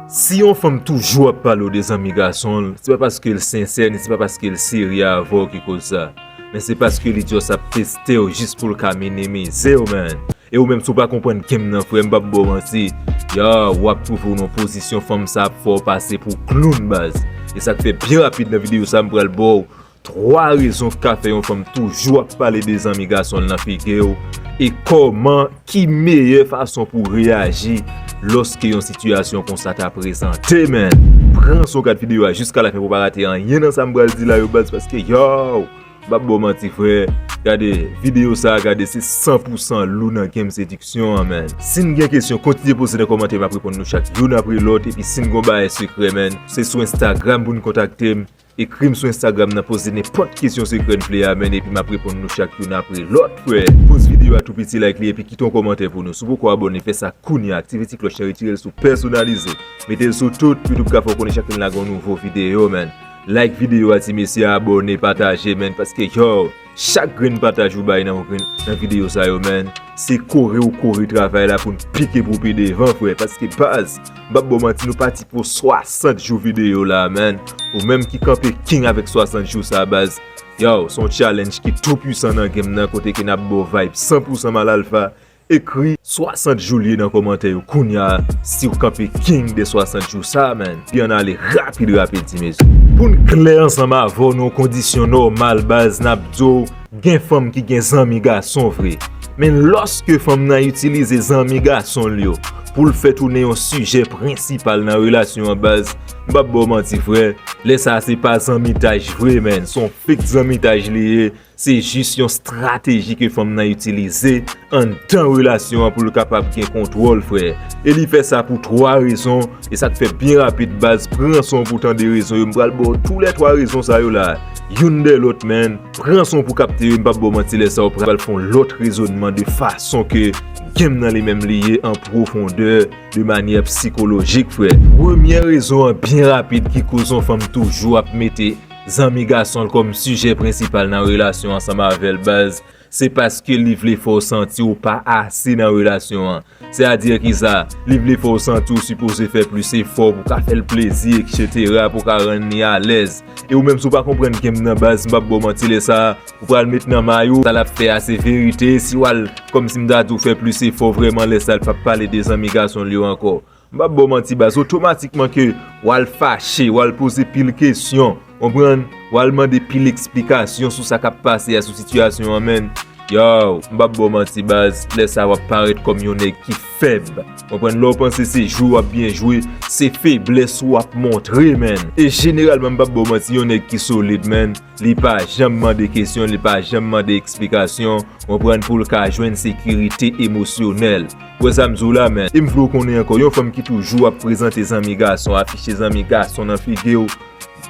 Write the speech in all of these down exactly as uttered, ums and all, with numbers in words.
Si yon fanm toujou ap pale w de zanmi gason l, se pa paske l sensè, ni se pa paske l serye avè w ki koz sa. Men se paske li just ap teste w jis pou l ka minimize w, man. E ou menm, si w pa konprann game nan, frè, m p ap ba w manti. Yo, w ap twouve w nan pozisyon fanm sa ap fè w pase pou kloun, baz. E sa k fè, byen rapid nan videyo sa, m pral ba w twa rezon k ka fè yon fanm toujou ap pale de zanmi gason l nan figi w, e kòman, ki meyè fason pou w reyaji lòske yon sitiyasyon konsa ta prezante, man. Pran son gad videyo a jiska lafen pou w pa rate anyen nan sa m pral di la yo, baz, paske, yo, m p ap ba w manti, frè. Gade videyo sa a, gade, se san pou san lou nan game sediksyon an, man. Si n gen kesyon, kontinye poze nan kòmantè, m ap reponn nou chak youn apre lòt, epi si n gen yon bagay sekrè, man, se sou Instagram pou n kontakte m. Ekri m sou Instagram nan, poze nenpòt kesyon sekrè n vle a, man, epi m ap reponn nou chak youn apre lòt, frè. Poz videyo a tou piti, like li, epi kite yon kòmantè pou nou. Si w poko abòne, fè sa kounye a, aktive ti klòch lan, retire l sou pèsonalize. Mete l sou tout, YouTube ka fè w konnen chak lè n lage yon nouvo videyo, man. Like videyo a, ti mesye, abòne, pataje, man, paske, yo, chak grenn pataj ou bay nan, nan videyo sa yo, man, se kore ou kore travay la pou n pike pou pi devan, frè, paske, baz, m p ap ba w manti, nou pati pou swasant jou videyo la, man. Ou menm ki kanpe king avèk swasant jou sa, baz. Yo, se yon challenge ki tou pwisan nan game nan, kote ke n ap ba w vibe san pou san mal alfa. Ekri swasant jou l ye nan kòmantè yo kounye a, si w kanpe king de swasant jou sa, man. Epi ann ale rapid, rapid, ti mesye. Pou n klè ansanm avè w nan yon kondisyon nòmal, baz, n ap di w, gen fanm ki gen zanmi gason vre. Men lòske fanm nan itilize zanmi gason l yo pou l fè tounen yon sijè prensipal nan relasyon an, baz, m p ap ba w manti, frè, lè sa a se pa zanmitaj vre, man, se yon fake zanmitaj li ye. Se jis yon estrateji ke fanm nan itilize anndan relasyon an pou l kapab gen kontwòl, frè. E li fè sa pou twa rezon, e sa k fè byen rapid, baz, pran son pou tande rezon yo. M pral ba w toulètwa rezon sa yo la, youn dèyè lòt, man. Pran son pou kapte yo, m p ap ba w manti, lè sa a w pral fè yon lòt rezònman de fason ke game nan li menm li ye an pwofondè, de manyè sikolojik, frè. Premyè rezon an byen rapid ki koz yon fanm toujou ap mete zanmi gason l kòm sijè prensipal nan relasyon ansanm avè l, baz, se paske li vle fè w santi w pa ase nan relasyon an. Sètadi ki sa? Li vle fè w santi w sipoze fè plis efò pou w ka fè l plezi, etsetera, pou w ka rann li alèz. E ou menm, si w pa konprann game nan, baz, m p ap ba w manti, lè sa a, ou pral met nan may ou, sa l ap fè a se verite. Si w al, kòmsi m ta di w, fè plis efò, vrèman, lè sa a, l p ap pale de zanmi gason l yo ankò. M p ap ba w manti, baz, otomatikman ke w al fache, w al poze pil kesyon, konprann? W al mande pil eksplikasyon sou sa k ap pase a, sou sitiyasyon an, man. Yo, m p ap ba w manti, baz, lè sa a w ap parèt kòm yon nèg ki fèb. Konprann? Lè w panse se jwe w ap byen jwe, se feblès ou w ap montre, man. E jeneralman, m p ap ba w manti, yon nèg ki solid, man, li pa janm mande kesyon, li pa janm mande eksplikasyon, konprann, pou l ka jwenn sekirite emosyonèl. Ou wè sa m di w la, man? E m vle w konnen ankò, yon fanm ki toujou ap prezante zanmi gason, afiche zanmi gason nan figi w,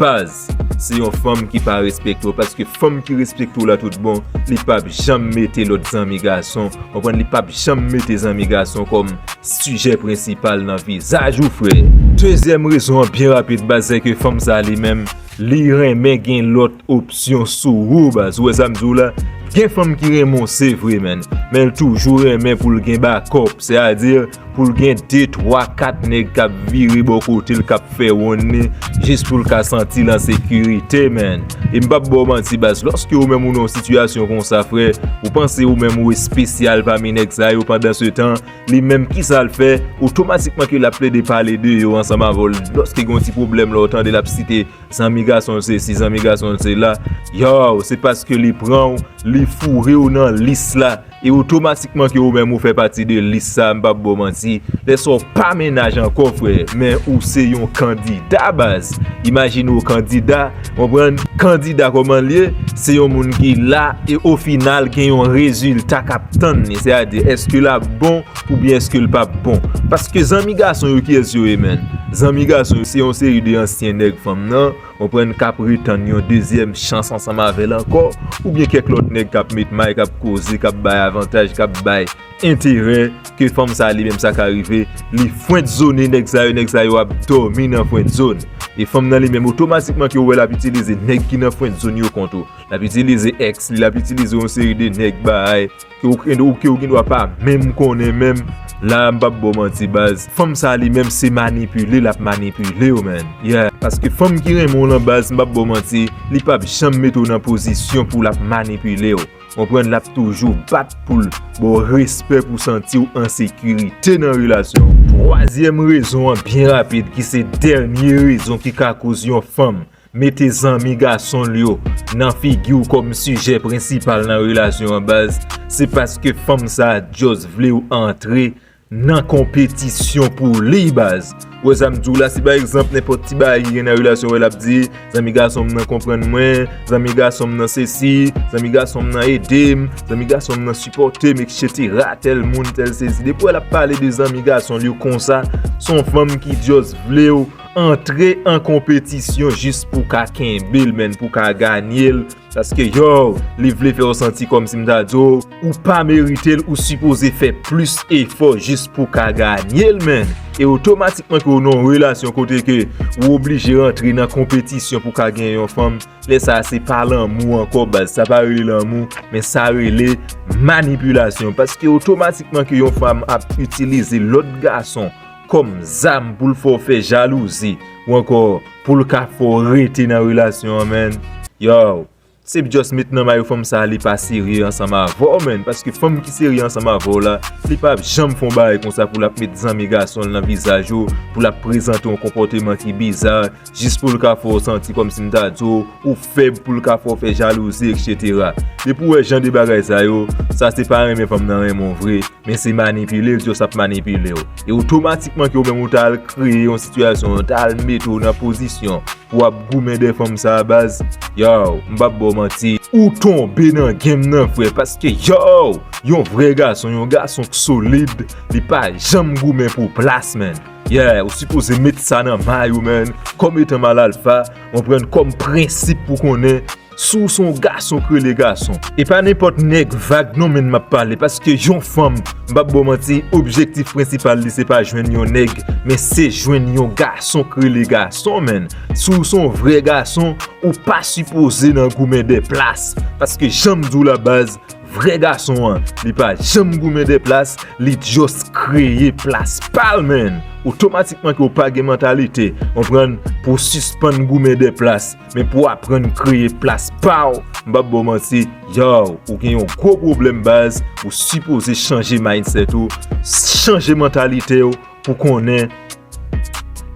baz, se yon fanm ki pa respekte w, paske fanm ki respekte w la tout bon, li p ap janm mete lòt zanmi gason, konprann, li p ap janm mete zanmi gason kòm sijè prensipal nan vizaj ou, frè. Dezyèm rezon an byen rapid, baz, se ke fanm sa li menm, li renmen gen lòt opsyon sou ou, baz. Ou wè sa m di w la? Gen fanm ki renmen w, se vre, man, men l toujou renmen pou l gen bakòp, sètadi pou l gen de, twa, kat nèg k ap vire bò kote l, k ap fè wonn li, jis pou l ka santi l an sekirite, man. E m p ap ba w manti, baz, lòske ou menm ou nan yon sitiyasyon konsa, frè, ou panse ou menm ou espesyal pami nèg sa yo, pandansetan, li menm, kisa l fè? Otomatikman ke l ap plede pale de yo ansanm avè w. Lòske gen yon ti pwoblèm la, ou tande l ap site zanmi gason l sesi, zanmi gason l sela. Yo, se paske li pran w, li foure w nan lis la. E otomatikman ke ou menm ou fè pati de lis sa, m p ap ba w manti. Lè sa w pa mennaj ankò, frè, men ou se yon kandida, baz. Imajine w kandida, konprann? Kandida kòman l ye? Se yon moun ki la e ofinal gen yon rezilta k ap tann li. Sètadi, èske l ap bon oubyen èske l p ap bon? Paske zanmi gason yo, kiyès yo ye, man? Zanmi gason yo, se yon seri de ansyen nèg fanm nan, konprann, k ap retann yon dezyèm chans ansanm avè l ankò, oubyen kèk lòt nèg k ap met may, k ap koze, k ap bay avantaj, k ap bay enterè, ke fanm sa li menm sa ka rive, li fwent zone nèg sa yo, nèg sa yo ap dòmi nan fwent zone. E fanm nan li menm, otomatikman ke ou wè l ap itilize nèg ki nan fwent zone yo kont ou. L ap itilize èks li, l ap itilize yon seri de nèg bagay ke ou, ou, ke ou gendwa pa menm konnen menm, La, m p ap ba w manti, baz. Fanm sa li menm se manipile l ap manipile w, man. Yeah. Paske fanm ki renmen w lan, baz, m p ap ba w manti, li p ap janm mete w nan pozisyon pou l ap manipile w. Konprann, l ap toujou bat pou l ba w respè pou w santi w an sekirite nan relasyon. Twazyèm rezon an, byen rapid, ki se dènye rezon ki ka koz yon fanm mete zanmi gason l yo nan figi w kòm sijè prensipal nan relasyon an, baz, se paske fanm sa a just vle w antre nan konpetisyon pou li, baz. Ou wè sa m di w la, si pa egzanp nenpòt ti bagay ki gen nan relasyon, wè l ap di, zanmi gason m nan konprann mwen, zanmi gason m nan sesi, zanmi gason m nan ede m, zanmi gason m nan sipòte m, etsetera. Tèl moun, tèl sesi. Depi w wè l ap pale de zanmi gason l yo konsa, se yon fanm ki just vle w antre an konpetisyon jis pou w ka kenbe l, man, pou w ka ganye l. Paske, yo, li vle fè w santi kòmsi m ta di w, ou pa merite l, ou sipoze fè plis efò jis pou w ka ganye l, man. E otomatikman ke w nan yon relasyon kote ke ou oblije rantre nan konpetisyon pou w ka gen yon fanm, lè sa a se pa lanmou ankò, baz. Sa pa rele lanmou, men sa rele manipilasyon. Paske otomatikman ke yon fanm ap itilize lòt gason kòm zam pou l fè w fè jalouzi, ou ankò pou l ka fè w rete nan relasyon an, man. Yo, se just met nan mayo fanm sa a, li pa serye ansanm avè w, man. Paske fanm ki serye ansanm avè w la, li p ap janm fè yon bagay konsa pou l ap met zanmi gason l nan vizaj ou, pou l ap prezante yon konpòteman ki biza, jis pou l ka fè w santi kòmsi m ta di w, ou fèb, pou l ka fè w fè jalouzi, etsetera. Depi w wè jan de bagay sa yo, sa se pa renmen fanm nan renmen w vre, men se manipile l, just ap manipile w. E otomatikman ke ou menm ou ta al kreye yon sitiyasyon, ou ta al mete w nan pozisyon pou w ap goumen dèyè fanm sa a, baz. Yo, m p ap ba w manti, ou tonbe nan game nan, frè, paske, yo, yon vrè gason, yon gason k solid, li pa janm goumen pou plas, man. Yeah, ou sipoze met sa nan may ou, man, kòm etan mal alfa, konprann, kòm prensip pou konnen, si w se yon gason k rele gason, e pa nenpòt nèg vag non, man, m ap pale, paske yon fanm, m p ap ba w manti, objektif prensipal li se pa jwenn yon nèg, men se jwenn yon gason k rele gason, man. Si w se yon vrè gason, ou pa sipoze nan goumen dèyè plas, paske jan m di w la, baz, vrè gason an, li pa janm goumen dèyè plas, li just kreye plas pa l, man. Otomatikman ke w pa gen mantalite, konprann, pou w sispann goumen dèyè plas, men pou w aprann kreye plas pa w, m p ap ba w manti, yo, ou gen yon gwo pwoblèm, baz. Ou sipoze chanje mindset ou, chanje mantalite w, pou konnen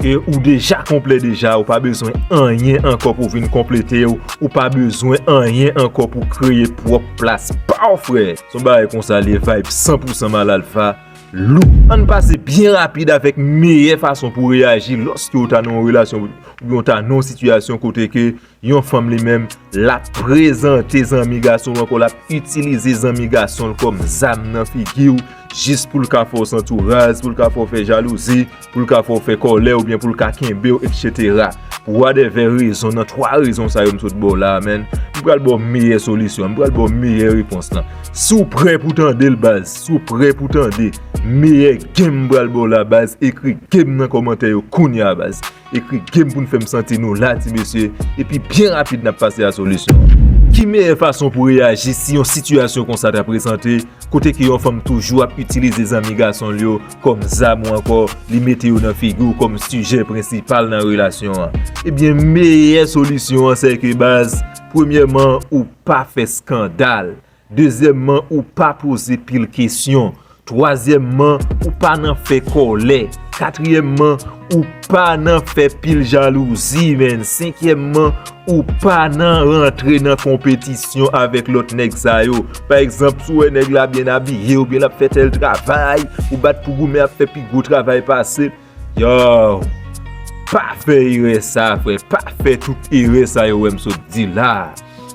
ke ou deja konplè deja, ou pa bezwen anyen ankò pou vin konplete w, ou pa bezwen anyen ankò pou kreye pwòp plas pa w, frè. Se yon bagay konsa, li vibe san pou san mal alfa, lou. Ann pase byen rapid avèk meyè fason pou reyaji lòske w ta nan yon relasyon oubyen w ta nan yon sitiyasyon kote ke yon fanm li menm, l ap prezante zanmi gason l ankò, l ap itilize zanmi gason l kòm zam nan figi w, jis pou l ka fè w santi w raz, pou l ka fè w fè jalouzi, pou l ka fè w fè kòlè oubyen pou l ka kenbe w, etsetera. Pou whatever rezon, nan twa rezon sa yo m sot ba w la a, man, m pral ba w meyè solisyon an, m pral ba w meyè repons lan. Si w prè pou tande l, baz, si w prè pou tande meyè game m pral ba w la, baz, ekri game nan kòmantè yo kounye a, baz. Ekri game pou n fè m santi nou la, ti mesye. Epi byen rapid, n ap pase a solisyon an. Ki meyè fason pou reyaji si yon sitiyasyon konsa ta prezante, kote ke yon fanm toujou ap itilize zanmi gason l yo kòm zam ou ankò li mete yo nan figi w kòm sijè prensipal nan relasyon an? Ebyen, meyè solisyon an se ke, baz, premyèman, ou pa fè eskandal. Dezyèmman, ou pa poze pil kesyon. Twazyèmman, ou pa nan fè kòlè. Katriyèmman, ou pa nan fè pil jalouzi, man. Senkyèmman, ou pa nan rantre nan konpetisyon avèk lòt nèg sa yo. Pa egzanp, si w wè nèg la byen abiye oubyen l ap fè tèl travay, ou bat pou goumen ap fè pi gwo travay pase l. Yo, pa fè erè sa, frè. Pa fè tout erè sa yo wè m sot di la.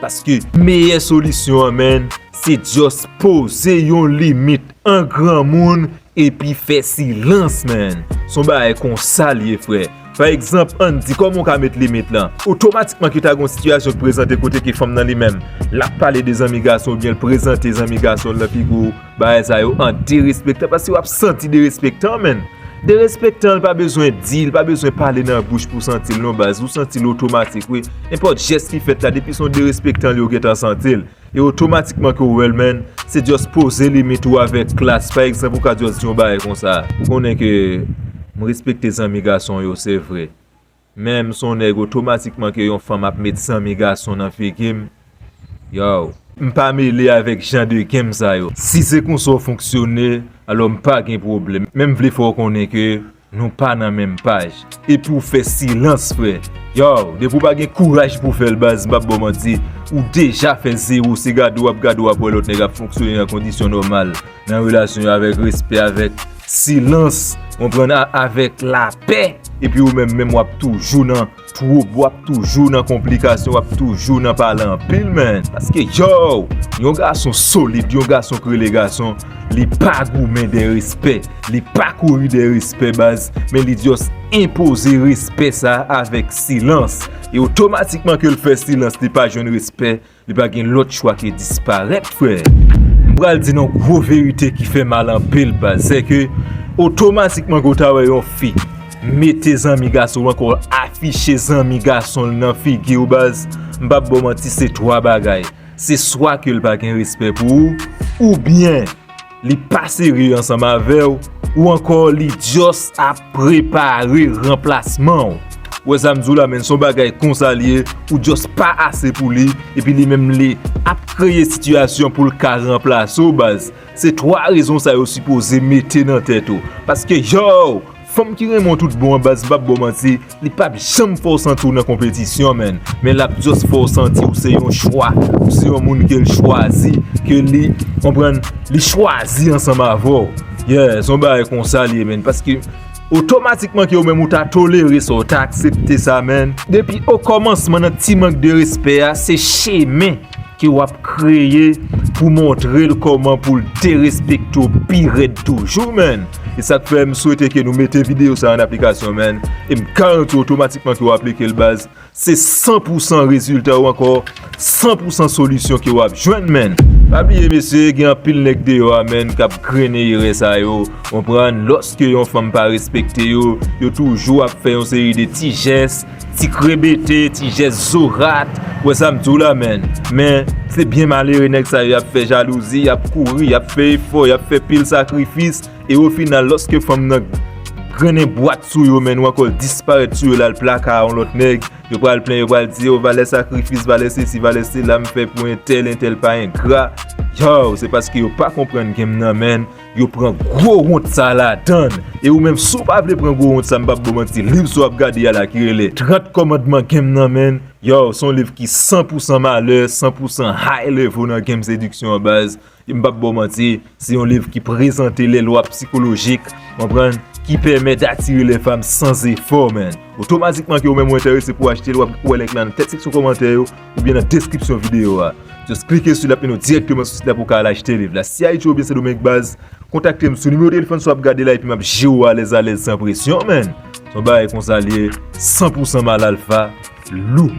Paske meyè solisyon an, man, se just poze yon limit an granmoun epi fè silans, man. Se yon bagay konsa l ye, frè. Pa egzanp, ann di, kòman w ka met limit lan? Otomatikman ke ta gen yon sitiyasyon ki prezante kote ke fanm nan li menm, l ap pale de zanmi gason oubyen l prezante zanmi gason l nan figi w, bagay sa yo an derespektan, paske w ap santi derespektan, man. Derespektan l pa bezwen di, l pa bezwen pale nan bouch pou w santi l non baz, ou santi l otomatik wi. Nenpòt jès ki fèt la, depi se yon derespektan li ou gentan santi l. E otomatikman ke w wè l menn, se just poze limit ou avèk klas. Pa egzanp, ou ka just di yon bagay konsa. Ou konnen ke m respekte zanmi gason yo, se vre. Men m se yon nèg otomatikman ke yon fanm ap met zanmi gason nan figi m. Yow, m pa mele avèk jan de game sa yo. Si se konsa w fonksyone, alò m pa gen pwoblèm. Men m vle fè w konnen ke nou pa nan menm paj. Epi w fè silans, frè. Yow, depi w pa gen kouraj pou w fè l baz, m p ap ba w manti, ou deja fè zewo, se gade w ap gade w ap wè lòt nèg ap fonksyone nan kondisyon nòmal, nan relasyon yo avèk respè, avèk silans, konprann, a- avèk lapè, epi ou menm menm w ap toujou nan twoub, w ap toujou nan konplikasyon, w ap toujou nan pale anpil, menn. Paske, yow, yon gason solid, yon gason k rele gason, li pa goumen dè respè, li pa kouri dè respè, baz, men li just enpoze respè sa avèk silans. E otomatikman ke l fè silans, li pa jwenn respè, li pa gen lòt chwa ke disparèt, frè. M pral di n yon gwo verite ki fè mal anpil, baz. Se ke otomatikman ke w ta wè yon fi mete zanmi gason l ankò, afiche zanmi gason l nan figi w, baz, m p ap ba w manti, se twa bagay. Se swa ke l pa gen respè pou ou, oubyen li pa serye ansanm avè w, ou ankò li just ap prepare ranplasman w. Ou wè sa m di w la, menn, se yon bagay konsa li ye, ou just pa ase pou li, epi li menm li ap kreye sitiyasyon pou l ka ranplase w, baz. Se twa rezon sa yo sipoze mete nan tèt ou. Paske, yow, fanm ki renmen w tout bon an, baz, m p ap ba w manti, li p ap janm fè w santi w nan konpetisyon, menn. Men l ap just fè w santi w se yon chwa, ou se yon moun ke l chwazi, ke li, konprann, li chwazi ansanm avè w. Yeah, se yon bagay konsa li ye, menn. Paske otomatikman ke ou menm ou ta tolere sa, ou ta aksepte sa, menn. Depi okòmansman nan ti mank de respè a, se chemen ke w ap kreye pou montre l kòman pou l derespekte w pi rèd toujou, menn. E sa k fè m swete ke nou mete videyo sa an aplikasyon, menn. E m garanti w otomatikman ke w aplike l, baz. Se san pou san rezilta ou ankò san pou san solisyon ke w ap jwenn, menn. Pa bliye, mesye, gen anpil nèg deyò a, menn, k ap grennen erè sa yo. Konprann, lòske yon fanm pa respekte yo, yo toujou ap fè yon seri de ti jès, ti krebete, ti jès zorat. Ou wè sa m di w la, menn. Men, se byen malere nèg sa yo, y ap fè jalouzi, y ap kouri, y ap fè efò, y ap fè pil sakrifis. E o final, lòske fanm nan grennen bwat sou yo, menn, ou ankò disparèt sou yo, l al plaka a yon lòt nèg, yo pral plenyen, yo pral di, "O, valè sakrifis, valè sesi, valè sela m fè pou entèl, entèl pa engra." Yow, se paske yo pa konprann game nan, menn. Yo pran gwo wont sa ladann. E ou menm, si w pa vle pran gwo wont sa, m p ap ba w manti, liv sa w ap gade a la ki rele trant kòmandman game nan, menn. Yow, se yon liv ki san pou san malè, san pou san high level nan game sediksyon an, baz. E m p ap ba w manti, se yon liv ki prezante lè lwa sikolojik, konprann, ki pèmèt atire lè fanm san efò, menn. Otomatikman ke ou menm ou enterese pou achte l, w ap wè link la nan tèt seksyon kòmantè yo oubyen nan deskripsyon videyo a. Just klike sou l, l ap mennen w dirèkteman sou sit la pou w ka al achte liv la. Si Ayiti oubyen Sendomeng, baz, kontakte m sou nimewo telefòn sa w ap gade la epi m ap jere w alèz alèz san presyon, menn. Se yon bagay konsa li ye, san pou san mal alfa, lou.